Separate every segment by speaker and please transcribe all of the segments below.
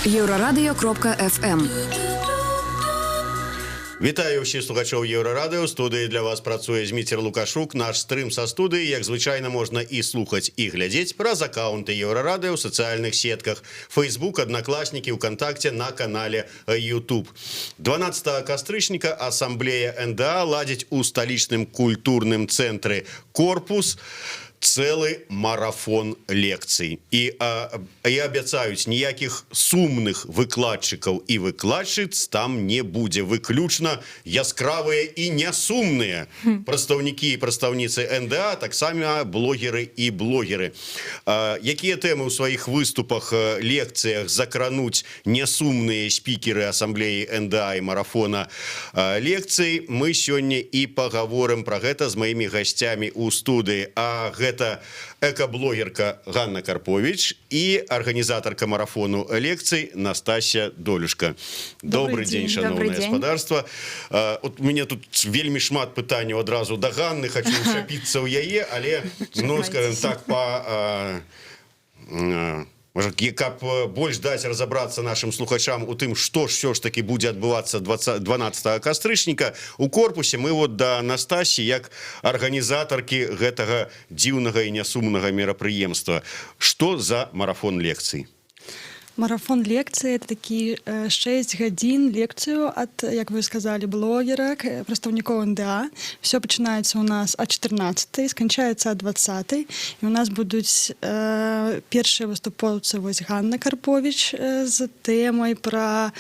Speaker 1: Еўрарадыё.фм.
Speaker 2: Вітаю ўсіх слухачоў Еўрарадыё. Студыі для вас працуе Зміцер Лукашук. Наш стрым са студыі, як звычайна, можна і слухаць, і глядзець праз акаунты Еўрарадыё ў сацыяльных сетках: Facebook, Аднакласнікі, УКантакце, на канале YouTube. 12 кастрычніка асамблея НДА ладзіць у сталічным культурным цэнтры «Корпус» цэлы марафон лекцый і абяцаюць, ніякіх сумных выкладчыкаў і выкладчыц там не будзе, выключна яскравыя і нясумныя прадстаўнікі і прадстаўніцы НДА, таксама блогеры і блогеры. Якія тэмы ў сваіх выступах, лекцыях закрануць нясумныя спікеры асамблеі НДА і марафона лекцый, мы сёння і пагаворым пра гэта з маімі гасцямі ў студыі. А гэта экаблогерка Ганна Карпович і арганізатарка марафону лекцый Настасья Долюшка. Добры дзень, шаноўнае спадарства. Вот у мяне тут вельмі шмат пытанняў адразу да Ганны, хочу учапіцца ў яе, але, ну, скажем так, по можа, каб больш даць разабрацца нашим слухачам у тым, што ж все ж таки будзе адбывацца 20 12 кастрычніка у «Корпусе», мы вот да Настасі як арганізатаркі гэтага дзіўнага і нясумнага мерапрыемства. Что за марафон лекцый?
Speaker 3: Марафон лекцыі — это такі 6 гадзін лекцыю ад, як вы сказалі, блогерак, прадстаўнікоў НДА. Все пачынаецца у нас а 14, сканчаецца а 20, і у нас будуць першыя выступоўцы, вось Ганна Карпович з тэмай пра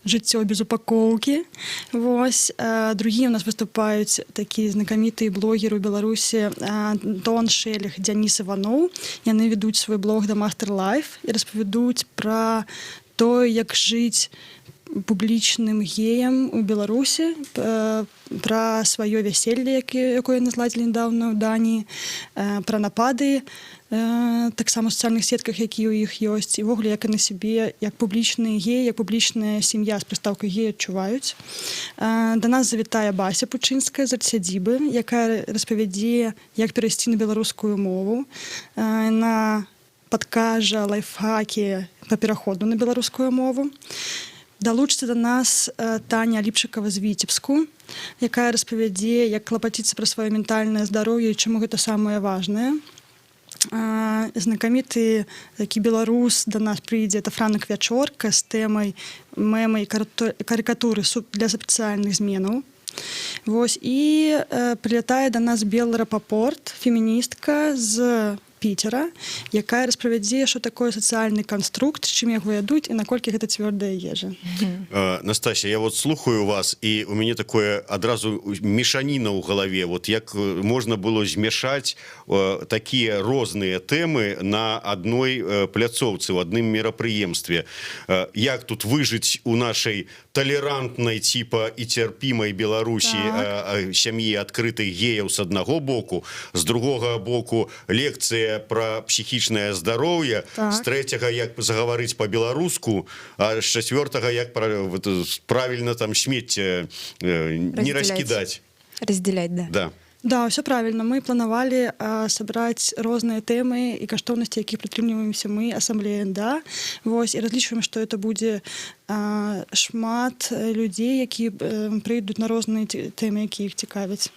Speaker 3: жыццё без упакоўкі. Вось другі у нас выступаюць такі знакамітыя блогеры ў Беларусі Антон Шэлег, Дзяніс Іваноў. Яны ведуць свой блог да Мастер Лайф і распавядуць пра то, як жыць публічным геем у Беларусі, пра сваё вяселле, якое яны зладзілі недавно ў Даніі, пра напады таксама ў сацыяльных сетках, якія ў іх ёсць, і ўвогуле, як яны сябе як публічныя геі, як публічная сям'я з прыстаўкай гей адчуваюць. Да нас завітае Бася Пучынская з сядзібы, якая распавядзе, як перайсці на беларускую мову. Яна падкажа лайфхакі па пераходу на беларускую мову. Далучыцца да нас Таня Ліпчыкава з Віцебску, якая распавядзе, як клапаціцца пра сваё ментальнае здароўе і чаму гэта самае важнае. Знакаміты такі беларус да нас прыйдзе, это Франак Вячорка з тэмай мемы і карыкатуры для сацыяльных зменаў. Вось, і прылятае да нас Белла Рапапорт, феміністка з Піцера, якая распавядзе, што такое сацыяльны канструкт, з чым яго ядуць і наколькі гэта цвёрдая ежа.
Speaker 2: Настасья, я вот слухаю вас, і у мяне такое адразу мешаніна ў галаве. Вот як можна было змяшаць такія розныя тэмы на адной пляцоўцы, у адным мерапрыемстве? Як тут выжыць у нашай талерантнай типа і цярпімай Беларусі, сям'і адкрытых геяў с аднаго боку, з другога боку лекцыя пра псіхічнае здароўе, з трэцяга як загаварыць по-беларуску, а з чацвёртага як вот, правильно там смецце не
Speaker 4: Разделять.
Speaker 2: раскідаць.
Speaker 4: Разделять, да.
Speaker 2: Да.
Speaker 3: Да, все правильно. Мы планавалі сабраць розныя тэмы і каштоўнасці, якіх прытрымліваемся мы, асамблея НДА. Вось, і разлічваем, што это будзе шмат людзей, які прыйдуць на розныя тэмы, якія іх цікавяць.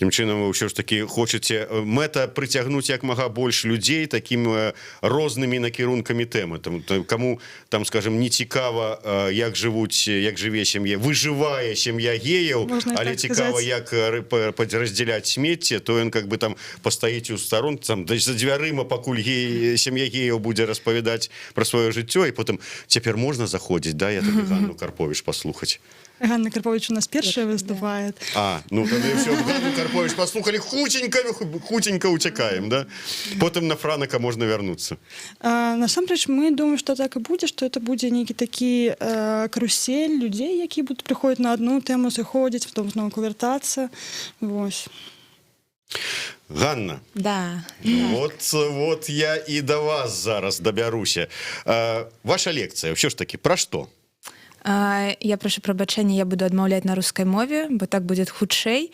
Speaker 2: Такім чынам, вы ўсё ж таки хочаце, мэта прыцягнуць як мага больш людзей такім рознымі накірункамі тэмы. Там, кому там, скажем, не цікава, як жывуць, як жыве сям'я, выжывае сям'я геяў,
Speaker 3: Можна і
Speaker 2: але
Speaker 3: так
Speaker 2: цікава,
Speaker 3: сказаць.
Speaker 2: як раздзяляць смецце, то ён как бы там пастаіць у старон там десь за дзвярыма, пакуль сям'я геяў будзе распавядаць пра сваё жыццё, і потым: «Цяпер можна заходзіць, да, я табе Ганну Карпович паслухаць».
Speaker 3: Ганна Карпович у нас першая
Speaker 4: Першая, да.
Speaker 3: выступает.
Speaker 2: А, ну тады всё, Ганну Карпович послухали, хуценька, хуценька уцякаем, да? Потым на Франака можна вярнуцца.
Speaker 3: Насамрэч мы думаем, што так і будзе, што это будзе нейкі такі карусель людзей, які будуць прыходзіць на одну тэму, сыходзіць, потом зноў вяртацца. Вось.
Speaker 2: Ганна,
Speaker 4: Да.
Speaker 2: вот я і да вас зараз дабяруся. Ваша лекцыя ўсё ж таки пра што?
Speaker 4: Я прашу прабачэння, я буду адмаўляць на рускай мове, бо так будет хутчэй.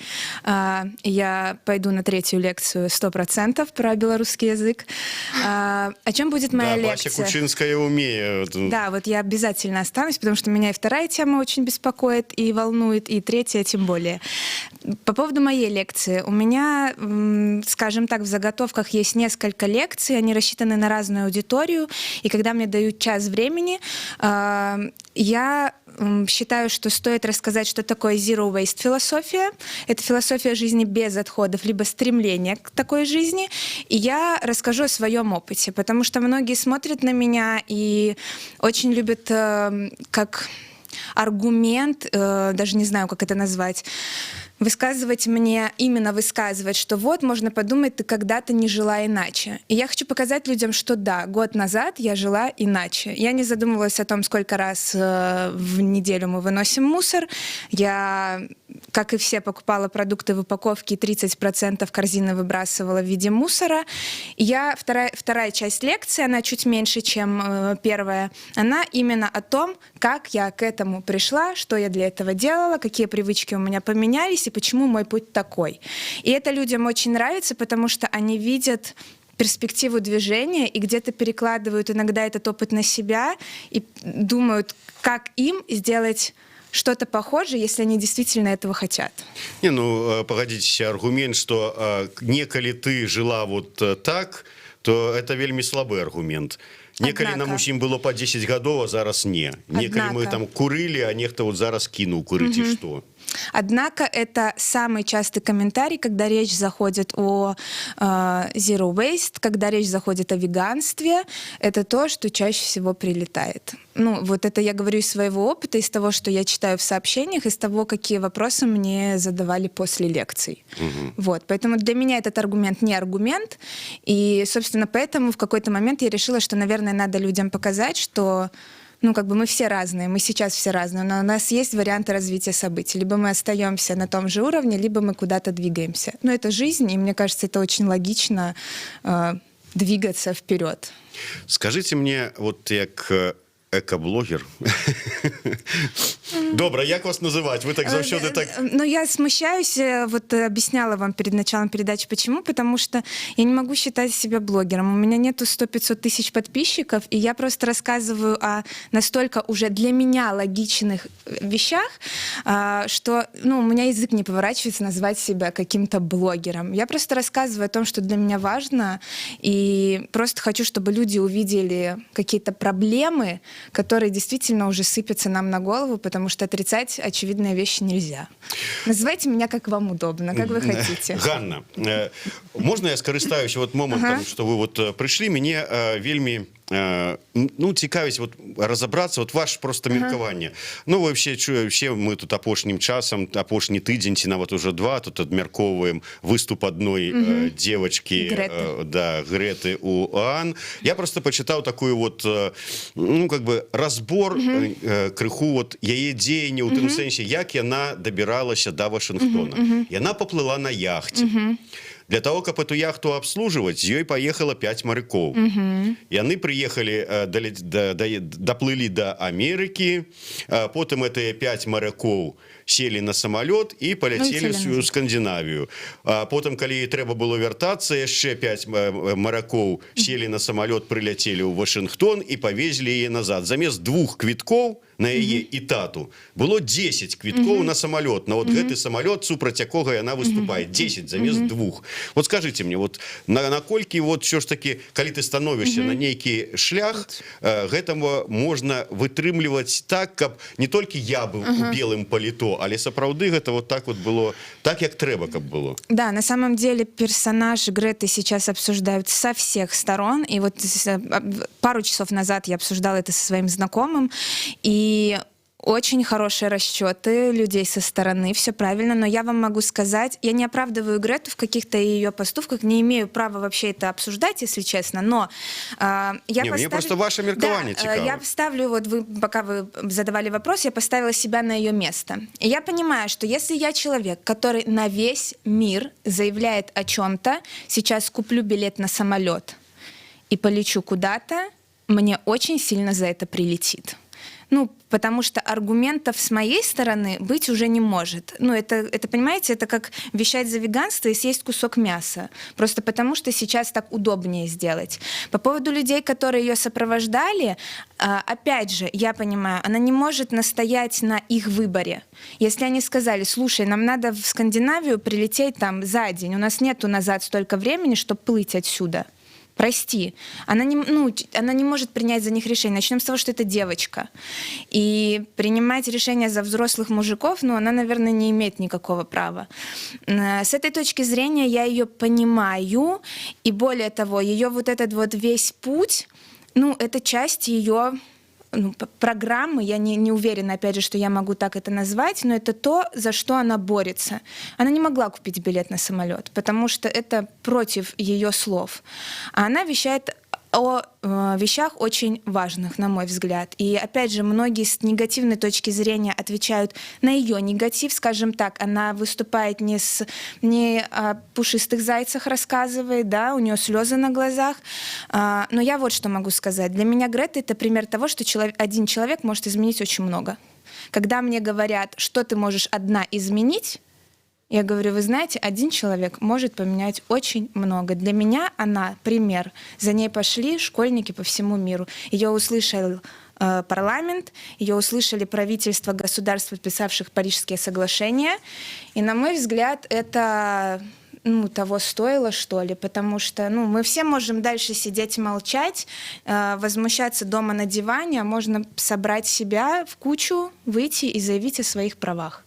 Speaker 4: Я пойду на третью лекцию 100% про белорусский язык. О чем будет моя
Speaker 2: Да, Бася
Speaker 4: лекция?
Speaker 2: Кучынская умее.
Speaker 4: Да, вот я обязательно останусь, потому что меня и вторая тема очень беспокоит и волнует, и третья тем более. По поводу моей лекции. У меня, скажем так, в заготовках есть несколько лекций, они рассчитаны на разную аудиторию, и когда мне дают час времени, я считаю, что стоит рассказать, что такое zero waste философия. Это философия жизни без отходов, либо стремление к такой жизни. И я расскажу о своем опыте, потому что многие смотрят на меня и очень любят как аргумент, даже не знаю, как это назвать, высказывать мне, именно высказывать, что вот, можно подумать, ты когда-то не жила иначе. И я хочу показать людям, что да, год назад я жила иначе. Я не задумывалась о том, сколько раз в неделю мы выносим мусор. Я, как и все, покупала продукты в упаковке, и 30% корзины выбрасывала в виде мусора. И вторая часть лекции, она чуть меньше, чем первая, она именно о том, как я к этому пришла, что я для этого делала, какие привычки у меня поменялись и почему мой путь такой. И это людям очень нравится, потому что они видят перспективу движения и где-то перекладывают иногда этот опыт на себя и думают, как им сделать что-то похожее, если они действительно этого хотят.
Speaker 2: Не, ну, пагадзіцеся, аргумент, что некалі ты жила вот так, то это вельмі слабы аргумент. Некалі нам
Speaker 4: Однако.
Speaker 2: усім было по 10 гадоў, а зараз не. Некалі мы
Speaker 4: Однако.
Speaker 2: там курылі, а нехта вот зараз кінуў курыць, і што?
Speaker 4: Однако это самый частый комментарий, когда речь заходит о zero waste, когда речь заходит о веганстве, это то, что чаще всего прилетает. Ну, вот это я говорю из своего опыта, из того, что я читаю в сообщениях, из того, какие вопросы мне задавали после лекций. Вот, поэтому для меня этот аргумент не аргумент, и, собственно, поэтому в какой-то момент я решила, что, наверное, надо людям показать, что, ну, как бы мы все разные, мы сейчас все разные, но у нас есть варианты развития событий. Либо мы остаемся на том же уровне, либо мы куда-то двигаемся. Но это жизнь, и мне кажется, это очень логично двигаться вперед.
Speaker 2: Скажите мне, вот як экаблогер, добра, як вас называть? Вы так заўсёды так.
Speaker 4: Но я смущаюсь, вот объясняла вам перед началом передачи, почему. Потому что я не могу считать себя блогером. У меня нету 100-500 тысяч подписчиков, и я просто рассказываю о настолько уже для меня логичных вещах, что, ну, у меня язык не поворачивается назвать себя каким-то блогером. Я просто рассказываю о том, что для меня важно, и просто хочу, чтобы люди увидели какие-то проблемы, которые действительно уже сыпятся нам на голову, потому что отрицать очевидные вещи нельзя. Называйте меня, как вам удобно, как вы хотите.
Speaker 2: Ганна, можна я скарыстаюся вот момантам, что вы вот прыйшлі? Мяне вельмі ну, цікавіць вот разобраться, вот ваш просто меркаванне. Ну, вообще чую, вообще мы тут апошнім часам, апошні тыдзень ці нават уже два, тут абмяркоўваем выступ одной девочки.
Speaker 4: Греты.
Speaker 2: Да, Греты у ААН. Я просто почитаў такую вот ну, как бы разбор крыху вот яе дзеяння у тым сэнсе, як яна дабіралася да Вашынгтона. Яна поплыла на яхте. Для того, каб эту яхту обслуживать, з ёй поехала 5 морякоў. Яны приехали, доплыли до Америки, потым гэтыя 5 морякоў сели на самолет и полетели
Speaker 4: Улетели
Speaker 2: в Скандинавию. А потым, калі трэба было вяртацца, яшчэ 5 морякоў сели на самолет, прыляцелі ў Вашынгтон и повезли яе назад. Замест двух квіткоў на яе і тату было 10 квіткоў на самолет, на вот гэты самолет, супраць якога яна выступае. 10 замест двух. Вот скажите мне, вот наколькі вот все ж таки, калі ты становишься на нейкі шлях, гэтаму можна вытрымліваць так, каб не толькі я быў у белым паліто, але сапраўды гэта вот так вот было, так, як трэба, каб было?
Speaker 4: Да, на самом деле персонаж Греты сейчас обсуждают со всех сторон. И вот пару часов назад я обсуждала это со своим знакомым. И очень хорошие расчеты людей со стороны, все правильно, но я вам могу сказать, я не оправдываю Грету в каких-то ее поступках, не имею права вообще это обсуждать, если честно, но я
Speaker 2: Не, мне просто ваше меркаванне
Speaker 4: Да,
Speaker 2: цікава.
Speaker 4: я ставлю, вот вы, пока вы задавали вопрос, я поставила себя на ее место. И я понимаю, что если я человек, который на весь мир заявляет о чем-то, сейчас куплю билет на самолет и полечу куда-то, мне очень сильно за это прилетит. Ну, потому что аргументов с моей стороны быть уже не может. Ну, это, понимаете, это как вещать за веганство и съесть кусок мяса. Просто потому, что сейчас так удобнее сделать. По поводу людей, которые ее сопровождали, опять же, я понимаю, она не может настоять на их выборе. Если они сказали: «Слушай, нам надо в Скандинавию прилететь там за день, у нас нету назад столько времени, чтобы плыть отсюда. Прости». Она не, ну, она не может принять за них решение. Начнем с того, что это девочка. И принимать решения за взрослых мужиков, ну, она, наверное, не имеет никакого права. С этой точки зрения я ее понимаю. И более того, ее вот этот вот весь путь, ну, это часть ее, ну, программы, я не уверена, опять же, что я могу так это назвать, но это то, за что она борется. Она не могла купить билет на самолет, потому что это против ее слов. А она вещает о вещах очень важных, на мой взгляд. И опять же, многие с негативной точки зрения отвечают на ее негатив, скажем так, она выступает не о пушистых зайцах рассказывает, да, у нее слезы на глазах. Но я вот что могу сказать. Для меня Грета — это пример того, что один человек может изменить очень много. Когда мне говорят, что ты можешь одна изменить, я говорю: «Вы знаете, один человек может поменять очень много». Для меня она пример. За ней пошли школьники по всему миру. Ее услышал парламент, ее услышали правительства государств, подписавших Парижские соглашения. И, на мой взгляд, это, ну, того стоило, что ли, потому что, ну, мы все можем дальше сидеть молчать, возмущаться дома на диване, а можно собрать себя в кучу, выйти и заявить о своих правах.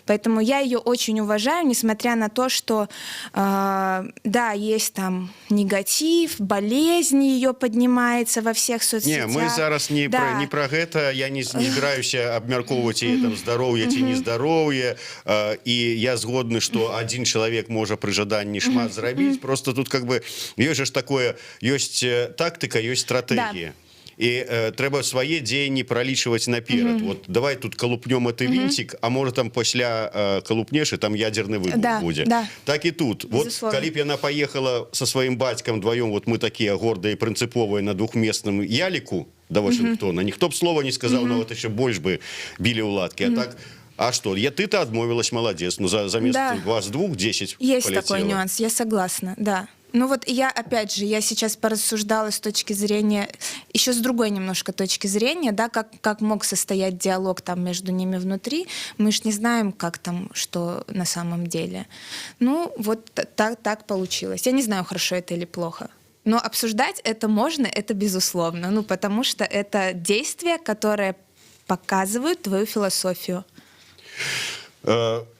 Speaker 4: Поэтому я ее очень уважаю, несмотря на то, что, да, есть там негатив, болезнь ее поднимается во всех соцсетях.
Speaker 2: Не, мы зараз не пра гэта, я не збіраюся абмяркоўваць яе там здароўе ці нездароўе, і я згодны, што адзін чалавек можа пры жаданні шмат зрабіць. Просто тут как бы ёсць жа ж такое, ёсць тактыка, ёсць стратэгія, і трэба свае дзеянні пралічваць наперад. Вот давай тут калупнём гэты вінцік, а можа, там пасля калупнеш, і там ядерны выбух будзе. Так і тут вот.
Speaker 4: Безусловно.
Speaker 2: Калі б яна поехала со сваім бацькам вдвоем, вот мы такія гордыя, прынцыповыя, на двухместным яліку до Вашингтона, ніхто б слова не сказал, нават еще больш бы білі ў ладкі. А так, а что, я ты-то адмовілась, молодец, ну, замест вас двух 10
Speaker 4: Есть
Speaker 2: полетело.
Speaker 4: Такой нюанс, я согласна, да. Ну вот я, опять же, я сейчас порассуждала с точки зрения, еще с другой немножко точки зрения, да, как мог состоять диалог там между ними внутри. Мы ж не знаем, как там, что на самом деле. Ну, вот так получилось. Я не знаю, хорошо это или плохо. Но обсуждать это можно, это безусловно. Ну, потому что это действия, которые показывают твою философию.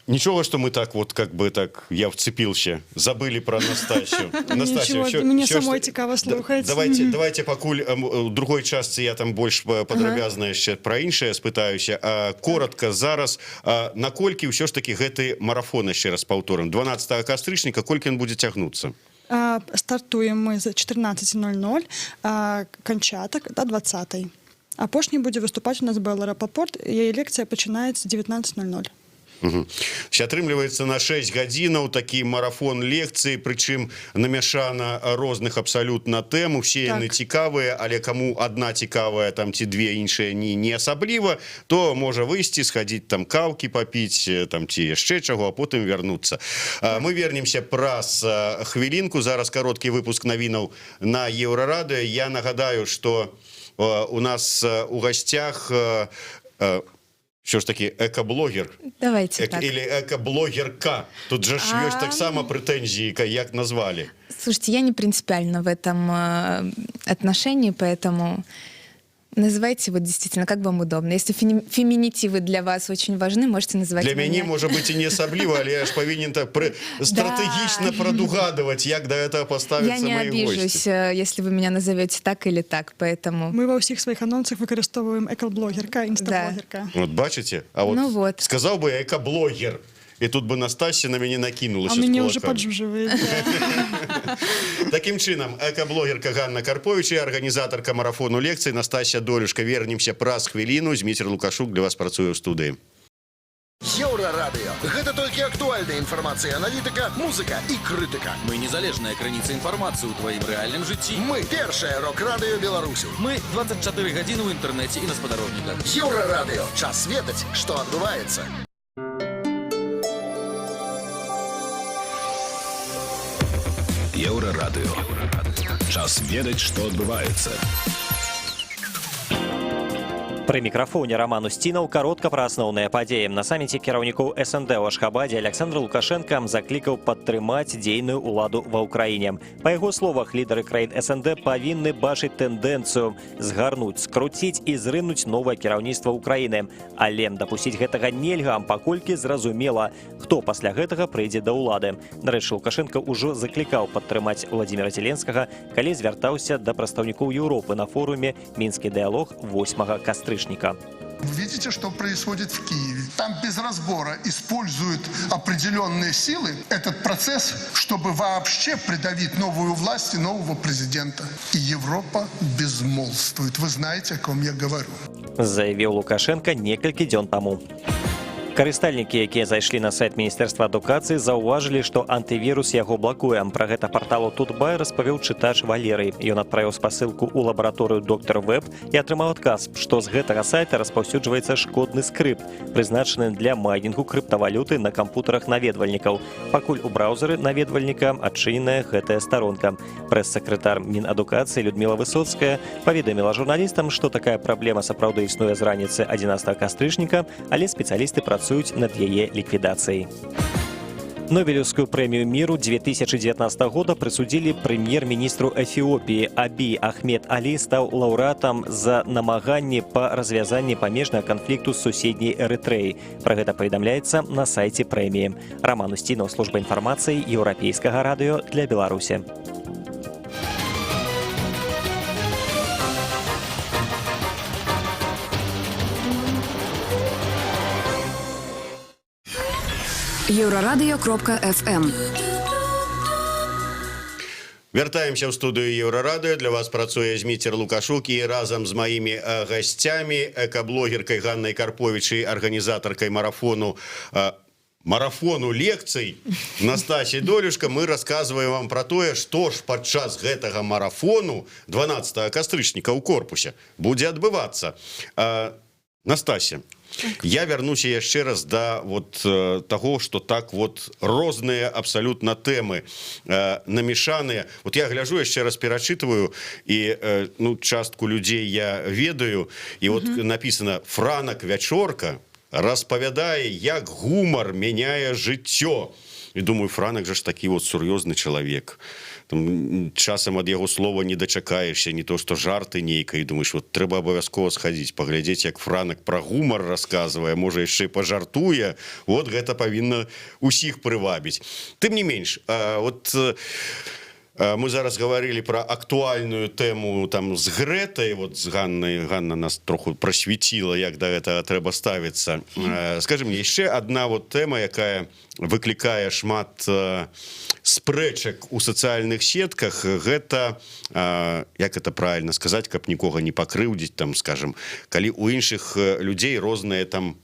Speaker 2: Нічога, что мы так вот, как бы так, я вцепился, забыли про Настасью. Настасья,
Speaker 3: Нічога, мне самой цікава слухаць.
Speaker 2: Давайте пакуль у другой частцы я там больш падрабязна яшчэ пра іншае спытаюся. А, коротко зараз, наколькі ўсё ж таки гэты марафон, яшчэ раз паўторым, 12 кастрычніка, колькі ён будзе цягнуцца?
Speaker 3: Стартуем мы за 14:00, канчатак до 20. Апошні будзе выступаць у нас Бэла Рапапорт, яе лекцыя пачынаецца 19:00.
Speaker 2: Атрымліваецца, на 6 гадзінаў такі марафон лекцыі, прычым намяшана розных абсалютна тэм, усе яны цікавыя, але каму одна цікавая там ці две, іншыя не асабліва, то можа выйсці, схадзіць там каўкі папіць там ці яшчэ чаго, а потым вярнуцца. Мы вернемся праз хвілінку. Зараз кароткі выпуск навінаў на Еўрарадыё. Я нагадаю, что у нас у гасцях що ж таки экаблогер.
Speaker 4: Давайте так.
Speaker 2: Или экаблогерка. Тут же ж ёсць таксама прэтэнзіі, як назвалі.
Speaker 4: Слушайте, я не принципиально в этом отношении, поэтому называйте вот действительно, как вам удобно. Если феминитивы для вас очень важны, можете называть
Speaker 2: Для мяне
Speaker 4: меня.
Speaker 2: можа быць, і не асабліва, але я ж павінен так стратэгічна прадугадваць, як да этого
Speaker 4: Я
Speaker 2: паставіцца
Speaker 4: не
Speaker 2: мои
Speaker 4: обижусь,
Speaker 2: гости.
Speaker 4: Если вы меня назовете так или так, поэтому.
Speaker 3: Мы ва ўсіх сваіх анонсах выкарыстоўваем экаблогерка, інстаблогерка.
Speaker 2: Вот бачыце, а вот,
Speaker 4: Ну вот.
Speaker 2: сказаў бы я экаблогер, і тут бы Настасья на мяне накінулася
Speaker 3: А
Speaker 2: з
Speaker 3: мяне ўжо
Speaker 2: кулакамі.
Speaker 3: Паджужвае. Да.
Speaker 2: Такім чынам, экаблогерка Ганна Карпович і арганізатарка марафону лекцый Настасья Долюшка. Вернемся праз хвіліну. Зміцер Лукашук для вас працуе ў студыі.
Speaker 1: Еўрарадыё. Гэта толькі актуальная інфармацыя, аналітыка, музыка і крытыка.
Speaker 5: Мы незалежная крыніца інфармацыі ў тваім рэальным жыцці.
Speaker 1: Мы першае рок-радыё Беларусі.
Speaker 5: Мы 24 гадзіны ў інтэрнэце і на спадарожніках.
Speaker 1: Еўрарадыё. Час ведаць, што адбываецца.
Speaker 6: Еўрарадыё. Час ведаць, што адбываецца.
Speaker 7: Пры мікрафоне Раман Усцінаў. Каротка пра асноўныя падзеі. На саміце кіраўнікоў СНД ў Ашхабадзе Аляксандр Лукашэнка заклікаў падтрымаць дзейную ўладу ва Ўкраіне. Па яго словах, лідары краін СНД павінны бачыць тэндэнцыю згарнуць, скруціць і зрынуць новае кіраўніцтва Украіны. Але дапусціць гэтага нельга, паколькі зразумела, хто пасля гэтага прыйдзе да ўлады. Дарэчы, Лукашэнка ўжо заклікаў падтрымаць Уладзіміра Зеленскага, калі звяртаўся да прадстаўнікоў Еўропы на форуме «Мінскі дыялог» 8 кастрычніка.
Speaker 8: Вы видите, что происходит в Киеве. Там без разбора используют определенные силы этот процесс, чтобы вообще придавить новую власть и нового президента. И Европа безмолвствует. Вы знаете, о ком я говорю.
Speaker 7: Заявіў Лукашэнка некалькі дзён таму. Карыстальнікі, якія зайшлі на сайт Міністэрства адукацыі, заўважылі, што антывірус яго блакуе. Пра гэта парталу Тутбай распавёў чытач Валерый. Ён адправіў спасылку ў лабараторыю Доктор Веб і атрымаў адказ, што з гэтага сайта распаўсюджваецца шкодны скрыпт, прызначаны для майнінгу крыптавалюты на кампутарах наведвальнікаў. Пакуль у браўзеры наведвальніка адчыненая гэтая старонка. Прэс-сакратар Мінадукацыі Людміла Высоцкая паведаміла журналістам, што такая праблема сапраўды існуе з раніцы 11 кастрычніка, але спецыялісты працуюць над яе ліквідацыяй. Нобелеўскую прэмію міру 2019 года прысудзілі прэм'ер-міністру Эфіопіі. Абі Ахмед Алі стаў лаўрэатам за намаганні па развязанні памежнага канфлікту з суседняй Эрытрэяй. Пра гэта паведамляецца на сайце прэміі. Раман Усцінаў, служба інфармацыі Еўрапейскага радыё для Беларусі.
Speaker 9: Еўрарадыё.фм.
Speaker 2: Вяртаемся ў студыю Еўрарадыё. Для вас працуе Зміцер Лукашук, і разам з маімі гасцямі, экаблогеркай Ганнай Карповіч і арганізатаркай марафону лекцый Настасьей Долюшка мы расказваем вам пра тое, што ж падчас гэтага марафону 12 кастрычніка ў корпусе будзе адбывацца. Настасья, я вярнуся яшчэ раз да вот таго, что так вот розныя абсалютна тэмы намешаныя. Вот я гляжу, яшчэ раз перачытываю, і ну, частку людзей я ведаю, і вот написано: «Франак Вячорка распавядае, як гумар мяняе жыццё». І думаю, Франак жа ж такі вот сур'ёзны чалавек, там, часам ад яго слова не дачакаешся, не то что жарты нейкай. Думаешь, вот трэба абавязкова схадзіць, паглядзець, як Франак пра гумар расказвае, можа, яшчэ пажартуе. Вот гэта павінна усіх прывабіць. Тым не менш, вот мы зараз гаварылі пра актуальную тэму там з Грэтай, вот з Ганнай. Ганна нас троху прасвеціла, як да гэтага трэба ставіцца. Скажи мне, яшчэ одна вот тэма, якая выклікае шмат спрэчак у сацыяльных сетках, гэта, як это правильно сказать, каб нікога не пакрыўдзіць, там, скажем, калі у іншых людзей розныя там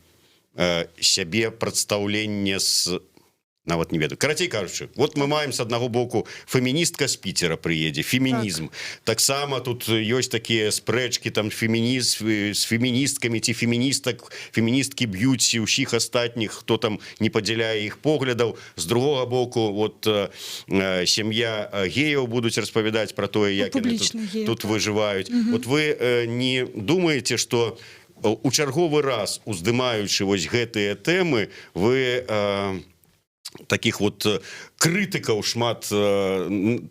Speaker 2: сябе прадстаўленне с, нават не ведаю, карацей кажучы, вот мы маем с аднаго боку, феміністка з Піцера прыедзе, фемінізм, таксама тут ёсць такія спрэчки там, фемінізм з феміністкамі ці феміністак, феміністкі б'юць усіх астатніх, хто там не падзяляе іх поглядаў. З другога боку, вот сям'я геяў будуць распавядаць пра тое, як яны тут,
Speaker 3: Публічных геяў,
Speaker 2: тут выжываюць. Вот вы не думаете, что у чарговы раз, уздымаючы вось гэтыя тэмы, вы таких вот крытыкаў шмат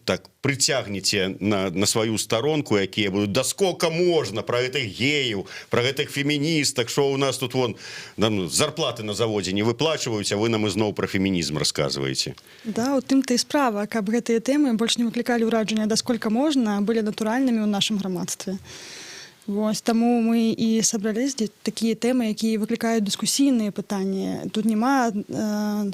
Speaker 2: так прыцягнеце на сваю старонку, якія будуць: «Да сколько можна пра гэтых геяў, пра гэтых феміністак, что у нас тут вон нам зарплаты на заводзе не выплачваюць, а вы нам ізноў пра фемінізм расказваеце»?
Speaker 3: Да, у тым-то і справа, каб гэтыя тэмы больш не выклікалі ўраджання «да сколько можна», былі натуральнымі ў нашым грамадстве. Вось таму мы і сабрались, дзе такія тэмы, якія выклікаюць дыскусійныя пытанні. Тут няма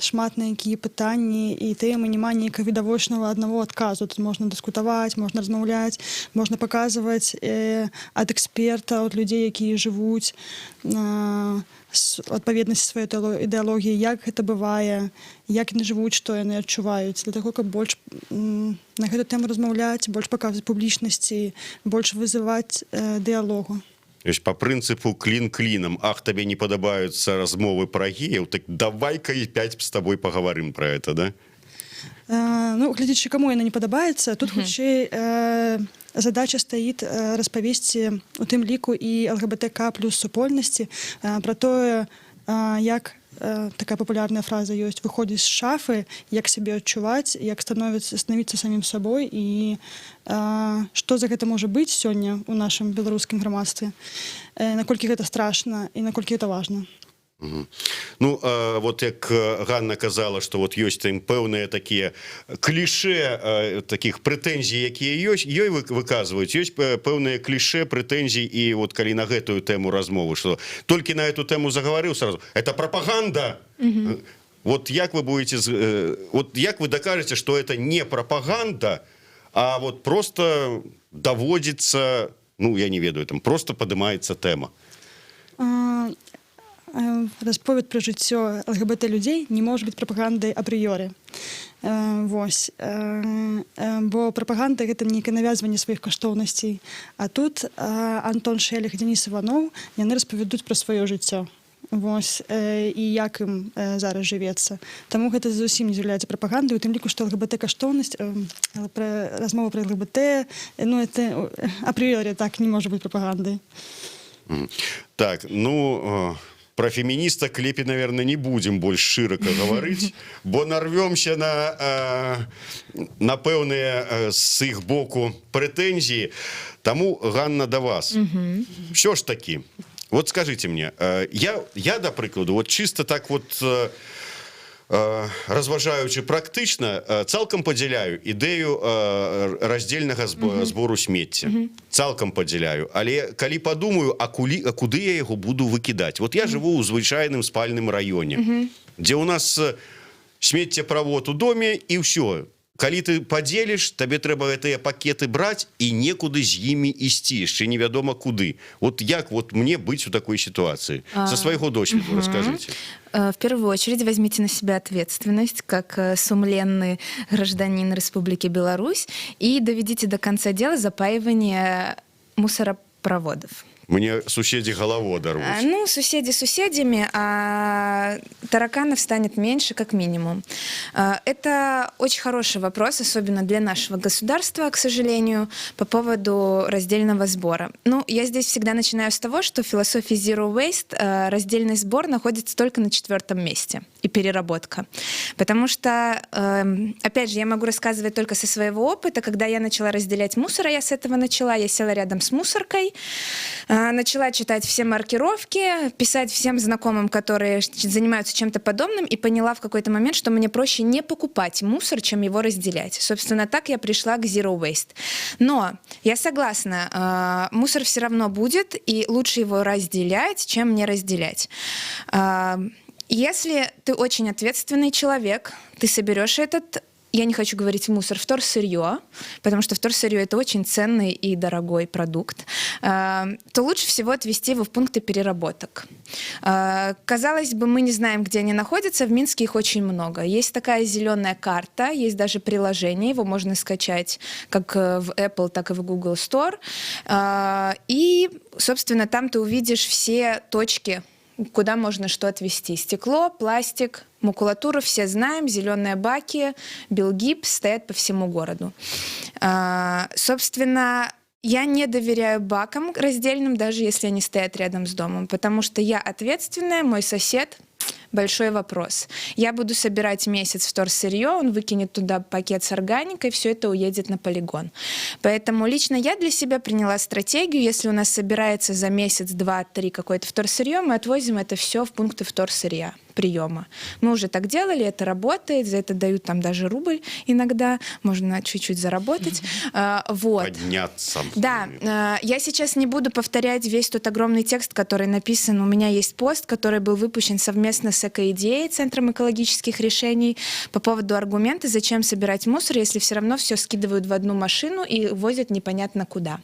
Speaker 3: шмат на якія пытанні і тэмы няма нейкага відавочнага аднаго адказу. Тут можна дыскутаваць, можна размаўляць, можна паказваць ад эксперта, ад людзей, якія жывуць. адпаведнасці сваёй ідэалогіі, як гэта бывае, як яны жывуць, што яны адчуваюць, для таго, каб больш на гэту тэму размаўляць, больш паказваць публічнасці, больш вызываць дыялогу.
Speaker 2: То есть по прынцыпу клин клином: ах, табе не падабаюцца размовы пра геяў, так давай-ка и опять с тобой поговорим про это, да?
Speaker 3: Ну, гледзячы, каму яна не падабаецца. Тут хутчэй задача стаіць распавесці у тым ліку і ЛГБТК плюс супольнасці пра тое, як такая папулярная фраза ёсць, выходзіць з шафы, як сябе адчуваць, як становіцца самім сабой і што за гэта можа быць сёння ў нашым беларускім грамадстве, наколькі гэта страшна і наколькі это важна.
Speaker 2: Ну, вот як Ганна казала, что вот ёсць там пэўныя такія кліше таких прэтэнзій, якія ёсць, ёй выказваюць, ёсць пэўныя кліше прэтэнзій, і вот калі на гэтую тэму размову, что толькі на эту тэму загаварыў, сразу это пропаганда. Вот як вы будете вот як вы докажете, что это не пропаганда, а вот просто доводится, ну, я не ведаю, там просто падымаецца тэма?
Speaker 3: Расповед пра жыццё ЛГБТ людзей не можа быць прапагандай апрыёры. Вось. Бо прапаганда — гэта нейкае навязванне сваіх каштоўнасцей. А тут Антон Шэлег і Дзяніс Іваноў, яны распавядуць пра сваё жыццё. Вось, і як ім зараз жывецца. Таму гэта зусім не з'яўляецца прапагандай, у тым ліку, што ЛГБТ каштоўнасць, пра размова пра ЛГБТ, ну, это апрыёры так не можа быць прапагандай.
Speaker 2: Так, ну, про феміністак лепей, наверное, не будем больш шырока гаварыць, бо нарвёмся на пэўныя з іх боку прэтэнзіі. Таму, Ганна, да вас. Все ж таки, вот скажите мне, я, да прыкладу, вот чисто так вот, разважаючы практычна, цалкам падзяляю ідэю раздзельнага збору смецця, цалкам падзяляю, але калі падумаю, а куды я яго буду выкідаць? Вот я жыву ў звычайным спальным раёне, дзе у нас смеццеправод у доме, і ўсё. Калі ты падзеліш, табе трэба гэтыя пакеты браць і некуды з імі ісці, яшчэ невядома куды. Вот як вот мне быць у такой сітуацыі? Со свайго досведу расскажите.
Speaker 4: В первую очередь возьмите на себя ответственность как сумленный гражданин Республики Беларусь и доведите до конца дела запаивание мусоропроводов.
Speaker 2: Мне суседзі галаву адарвуць.
Speaker 4: Ну, соседи соседями, а тараканов станет меньше, как минимум. Это очень хороший вопрос, особенно для нашего государства, к сожалению, по поводу раздельного сбора. Ну, я здесь всегда начинаю с того, что в философии Zero Waste раздельный сбор находится только на четвертом месте и переработка. Потому что, опять же, я могу рассказывать только со своего опыта. Когда я начала разделять мусор, а я с этого начала, я села рядом с мусоркой, начала читать все маркировки, писать всем знакомым, которые занимаются чем-то подобным, и поняла в какой-то момент, что мне проще не покупать мусор, чем его разделять. Собственно, так я пришла к Zero Waste. Но я согласна, мусор все равно будет, и лучше его разделять, чем не разделять. Если ты очень ответственный человек, ты соберешь этот, я не хочу говорить мусор, вторсырье, потому что вторсырье — это очень ценный и дорогой продукт, то лучше всего отвезти его в пункты переработок. Казалось бы, мы не знаем, где они находятся, в Минске их очень много. Есть такая зеленая карта, есть даже приложение, его можно скачать как в Apple, так и в Google Store. И, собственно, там ты увидишь все точки, куда можно что отвезти. Стекло, пластик, макулатуру все знаем, зеленые баки, Белгипс стоят по всему городу. Собственно, я не доверяю бакам раздельным, даже если они стоят рядом с домом, потому что я ответственная, мой сосед — большой вопрос. Я буду собирать месяц вторсырье, он выкинет туда пакет с органикой, все это уедет на полигон. Поэтому лично я для себя приняла стратегию: если у нас собирается за месяц, два, три какое-то вторсырье, мы отвозим это все в пункты вторсырья. приема. Мы уже так делали, это работает, за это дают там даже рубль иногда, можно чуть-чуть заработать. Вот.
Speaker 2: Подняться.
Speaker 4: Да, я сейчас не буду повторять весь тот огромный текст, который написан. У меня есть пост, который был выпущен совместно с «Экоидеей», Центром экологических решений, по поводу аргумента, зачем собирать мусор, если все равно все скидывают в одну машину и возят непонятно куда.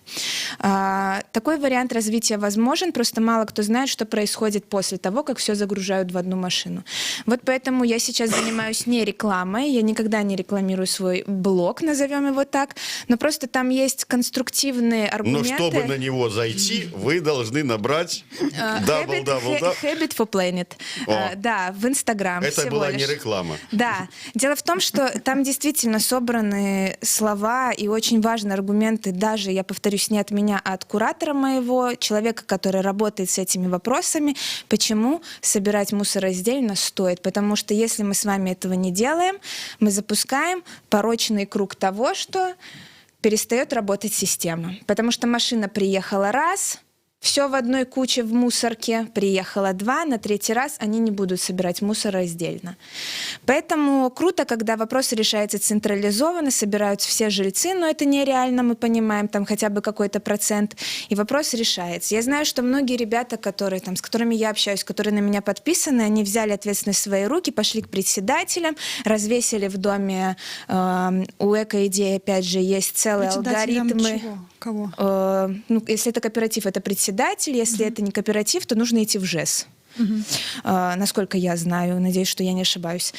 Speaker 4: Такой вариант развития возможен, просто мало кто знает, что происходит после того, как все загружают в одну машину. Вот поэтому я сейчас занимаюсь не рекламой, я никогда не рекламирую свой блог, назовем его так, но просто там есть конструктивные
Speaker 2: Но
Speaker 4: аргументы.
Speaker 2: чтобы на него зайти, вы должны набрать double, double, double.
Speaker 4: Habit for Planet.
Speaker 2: О.
Speaker 4: Да, в Инстаграм.
Speaker 2: Это
Speaker 4: всего
Speaker 2: была
Speaker 4: лишь.
Speaker 2: Не реклама.
Speaker 4: Да. Дело в том, что там действительно собраны слова и очень важные аргументы, даже, я повторюсь, не от меня, а от куратора моего, человека, который работает с этими вопросами, почему собирать мусор раздельно стоит. Потому что если мы с вами этого не делаем, мы запускаем порочный круг того, что перестает работать система. Потому что машина приехала раз, все в одной куче в мусорке, приехала два, на третий раз они не будут собирать мусор раздельно. Поэтому круто, когда вопрос решается централизованно, собираются все жильцы, но это нереально, мы понимаем, там хотя бы какой-то процент, и вопрос решается. Я знаю, что многие ребята, которые, там, с которыми я общаюсь, которые на меня подписаны, они взяли ответственность в свои руки, пошли к председателям, развесили в доме, у «Экоидеи», опять же, есть целые
Speaker 3: Председателям
Speaker 4: алгоритмы.
Speaker 3: чего? Кого?
Speaker 4: Ну, если это кооператив, это председатель, если это не кооператив, то нужно идти в ЖЭС. Насколько я знаю, надеюсь, что я не ошибаюсь.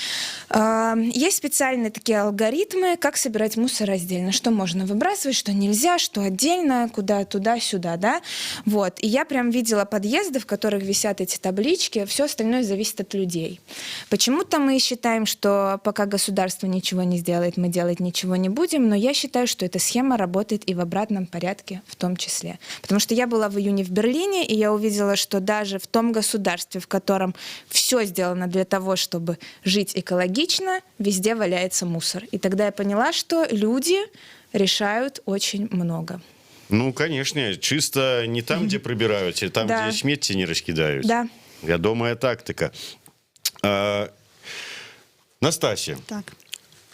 Speaker 4: Есть специальные такие алгоритмы, как собирать мусор раздельно, что можно выбрасывать, что нельзя, что отдельно, куда, туда, сюда, да. Вот. И я прям видела подъезды, в которых висят эти таблички, все остальное зависит от людей. Почему-то мы считаем, что пока государство ничего не сделает, мы делать ничего не будем, но я считаю, что эта схема работает и в обратном порядке в том числе. Потому что я была в июне в Берлине, и я увидела, что даже в том государстве, в котором все сделано для того, чтобы жить экологично, везде валяется мусор. И тогда я поняла, что люди решают очень много.
Speaker 2: Ну, конечно, чисто не там, дзе прыбіраюць, а там, дзе смецце не раскідаюць. Вядомая тактыка. Настасья,
Speaker 3: Так.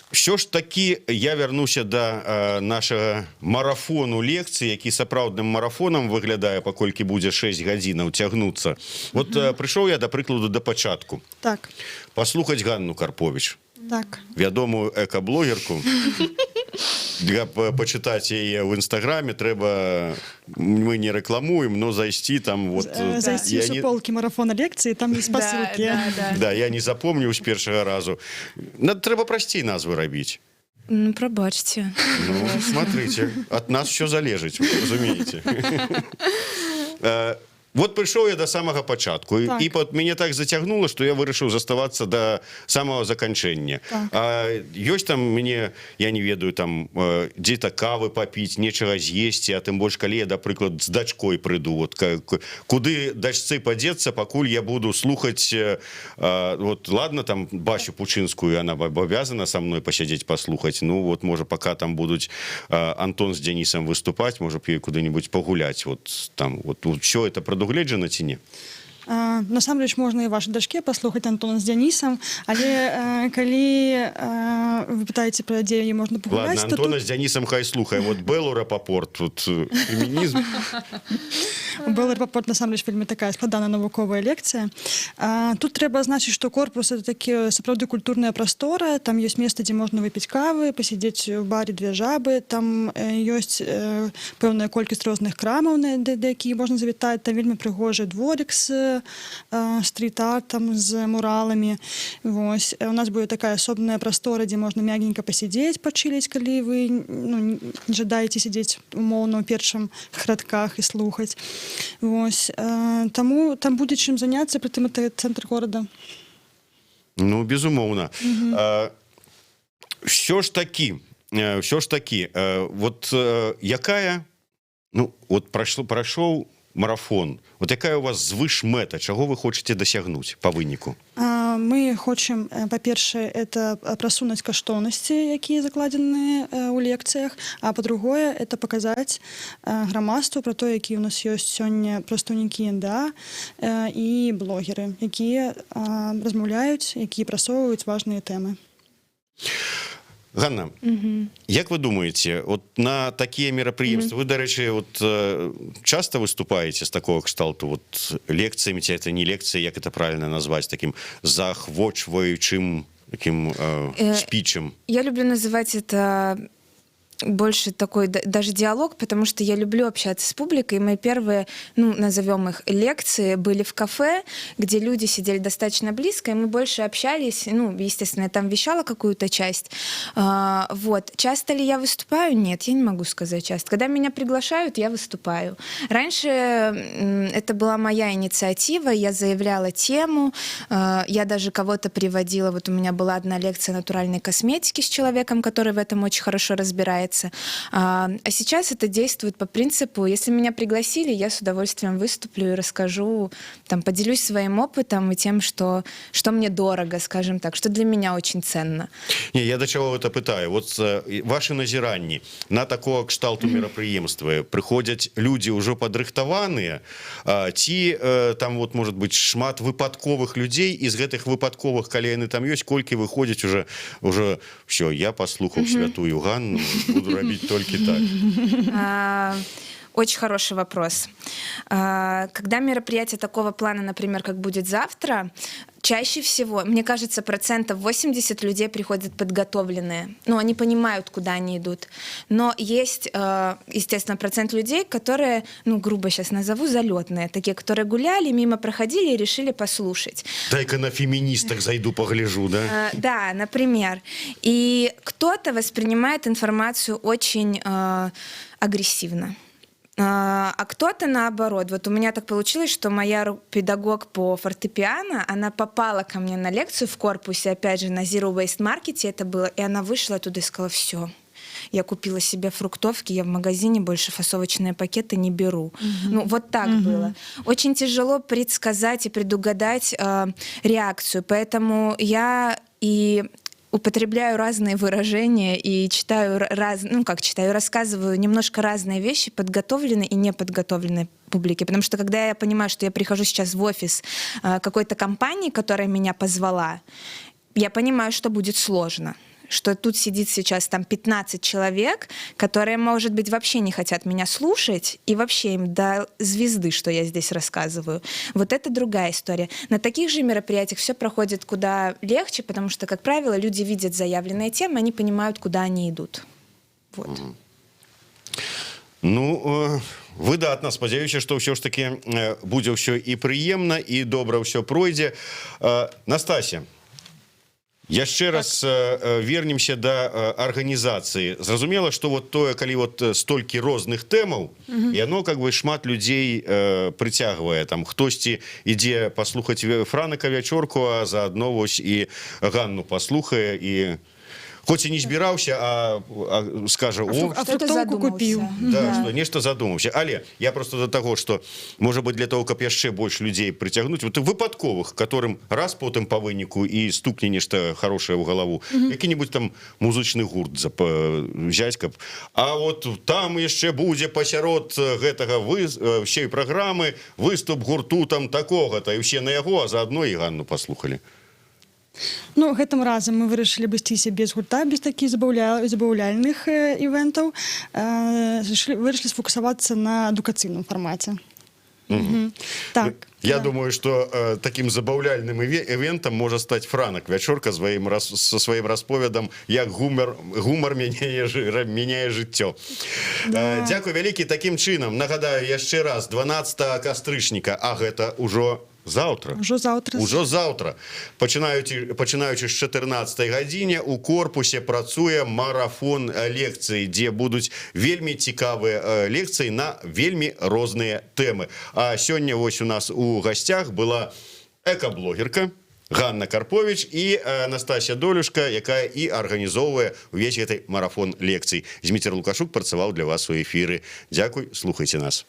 Speaker 2: ўсё ж такі я вярнуся да нашага марафону лекцый, які сапраўдным марафонам выглядае, паколькі будзе 6 гадзінаў цягнуцца. Вот прыйшоў я, да прыкладу, да пачатку паслухаць Ганну Карпович, вядомую экаблогерку. Каб пачытаць яе ў Інстаграме, трэба, мы не рэкламуем, но зайсці там вот.
Speaker 3: Зайсці
Speaker 2: Я
Speaker 3: ў
Speaker 2: не
Speaker 3: суполкі марафона лекцыі, там есть спасылкі.
Speaker 4: Да.
Speaker 2: Да, я не запомніў з першага разу. Надо, трэба прасцей назвы рабіць.
Speaker 4: Ну, прабачце.
Speaker 2: Ну, смотрите, от нас все залежыць, вы разумееце. Вот прыйшоў я до самага пачатку, і вот мяне так зацягнула, что я вырашыў заставацца до самого заканчэння. А ёсць там мне, я не ведаю, там дзе-то кавы папіць, нечага з'есці, а тым больш калі я, да прыклад, з дачкой прыйду, вот куды дачцы падзецца, пакуль я буду слухаць? Вот ладно, там Басю Пучынскую, она абавязана со мной посядзець, паслухаць. Ну вот, можа, пока там будуць Антон з Денисом выступаць, можа б ёй куды-нибудь пагуляць. Вот там вот все это прадугледжана ці не?
Speaker 3: Насамрэч можна і вашай дачке паслухаць Антона з Дзянісам, але калі вы пытаеце пра дзе яе можна пагуляць,
Speaker 2: Ладно,
Speaker 3: то
Speaker 2: Антона
Speaker 3: тут
Speaker 2: з Денисом хай слухае, вот Беллу Рапопорт тут фемінізм.
Speaker 3: Белла Рапопорт насамрэч вельмі такая складаная навуковая лекцыя. Тут трэба азначыць, што корпус — это такі сапраўды культурная прастора, там ёсць месца, дзе можна выпіць кавы, пасядзець у баре «Две жабы», там ёсць пэўная колькасць розных крамаў, да якія можна завітаць, там вельмі прыгожы дворик з стрит-артам, з мураламі. Вось. У нас будзе такая асобная прастора, дзе можна мягенька пасядзець, пачыліць, калі вы, ну, не жадаеце сядзець умоўна ў першым радках і слухаць. Вось. Таму там будзе чым заняцца, прытым это цэнтр горада.
Speaker 2: Ну, безумоўна. Все ж таки, вот якая, ну вот прайшло прайшоў марафон, вот якая у вас звыш мэта, чаго вы хочаце дасягнуць по выніку?
Speaker 3: А, Мы хочам, па-першае, это прасунуць каштоўнасці, якія закладзены ў лекцыях, а па-другое, это паказаць грамадству пра то, які ў нас ёсць сёння прадстаўнікі НДА і блогеры, якія размаўляюць, якія прасоўваюць важныя тэмы.
Speaker 2: Ганна, як вы думаете, вот на такія мерапрыемствы, вы, дарэчы, вот часто выступаете з такого кшталту вот лекцыямі, ці это не лекцыі, як это правильно назваць, таким заахвочваючым таким спічам?
Speaker 4: Я люблю называть это больше такой даже диалог, потому что я люблю общаться с публикой. И мои первые, ну, назовем их лекции, были в кафе, где люди сидели достаточно близко, и мы больше общались. Ну, естественно, я там вещала какую-то часть. Вот. Часто ли я выступаю? Нет, я не могу сказать часто. Когда меня приглашают, я выступаю. Раньше это была моя инициатива, я заявляла тему, я даже кого-то приводила. Вот у меня была одна лекция натуральной косметики с человеком, который в этом очень хорошо разбирается. А сейчас это действует по принципу: если меня пригласили, я с удовольствием выступлю и расскажу, там, поделюсь своим опытом и тем, что мне дорого, скажем так, что для меня очень ценно.
Speaker 2: Не, я да чаго это пытаю: вот ваши назіранні, на такого кшталту мерапрыемствы прыходзяць людзі ўжо падрыхтаваныя ці там вот, может быть, шмат выпадковых людзей, і з гэтых выпадковых, калі яны там ёсць, колькі выходзяць уже: все, я паслухаў святую Ганну, буду рабіць толькі так?
Speaker 4: Очень хороший вопрос. Когда мероприятие такого плана, например, как будет завтра, чаще всего, мне кажется, процентов 80 людей приходят подготовленные. Ну, они понимают, куда они идут. Но есть, естественно, процент людей, которые, ну, грубо сейчас назову, залетные, такие, которые гуляли, мимо проходили и решили послушать.
Speaker 2: Дай-ка на феміністак зайду, пагляжу, да?
Speaker 4: Да, например. И кто-то воспринимает информацию очень агрессивно. А кто-то наоборот. Вот у меня так получилось, что моя педагог по фортепиано, она попала ко мне на лекцию в корпусе, опять же, на Zero Waste Market это было, и она вышла оттуда и сказала: «Все, я купила себе фруктовки, я в магазине больше фасовочные пакеты не беру». Ну, вот так было. Очень тяжело предсказать и предугадать реакцию, поэтому я и употребляю разные выражения и читаю раз, ну как читаю, рассказываю немножко разные вещи подготовленной и неподготовленной публике, потому что, когда я понимаю, что я прихожу сейчас в офис какой-то компании, которая меня позвала, я понимаю, что будет сложно, что тут сидит сейчас там 15 человек, которые, может быть, вообще не хотят меня слушать, и вообще им до звезды, что я здесь рассказываю. Вот это другая история. На таких же мероприятиях все проходит куда легче, потому что, как правило, люди видят заявленные темы, они понимают, куда они идут. Вот.
Speaker 2: Ну, выдатна. Спадзяюся, што ўсё ж таки будзе ўсё і прыемна, і добра ўсё пройдзе. Настасья, яшчэ раз вернемся да арганізацыі. Зразумела, что вот тое, калі вот столькі розных тэмаў, яно как бы шмат людзей прыцягвае. Там хтосьці ідзе паслухаць Франака Вячорку, а заадно вось і Ганну паслухае, і хоць і не збіраўся, а скажа: «О,
Speaker 3: А
Speaker 4: Что-то
Speaker 3: фруктоўку купіў.
Speaker 4: задумался.
Speaker 2: Да, что нешта задумаўся». Але я просто до того, что, может быть, для того, каб яшчэ больш людзей прыцягнуць, вот выпадковых, которым раз потым по выніку і стукне нешта хорошее ў галаву, які-нибудь там музычны гурт взять, каб, а вот там яшчэ будзе пасярод гэтага вы всей праграмы выступ гурту там такога-то, і ўсе на яго, а заадно і Ганну паслухалі.
Speaker 3: Ну, гэтым разам мы вырашылі абысціся без гурта, без такіх забаўляльных івентаў. Вырашылі сфокусавацца на адукацыйным фармаце. Так.
Speaker 2: Я
Speaker 3: да.
Speaker 2: думаю, что таким забаўляльным івентам можа стаць Франак Вячорка со сваім расповедам, як гумар мяняе жыццё.
Speaker 3: Да.
Speaker 2: Дзякуй вялікі. Такім чынам, нагадаю яшчэ раз, 12 кастрычніка, а гэта ўжо заўтра.
Speaker 3: Ужо заўтра.
Speaker 2: Ужо заўтра. Пачынаючы з 14 гадзіне у корпусе працуе марафон лекцый, дзе будуць вельмі цікавыя лекцыі на вельмі розныя тэмы. А сёння вось у нас у гасцях была экаблогерка Ганна Карпович і Настасья Долюшка, якая і арганізоўвае увесь гэты марафон лекцый. Зміцер Лукашук працаваў для вас у эфіры. Дзякуй, слухайце нас.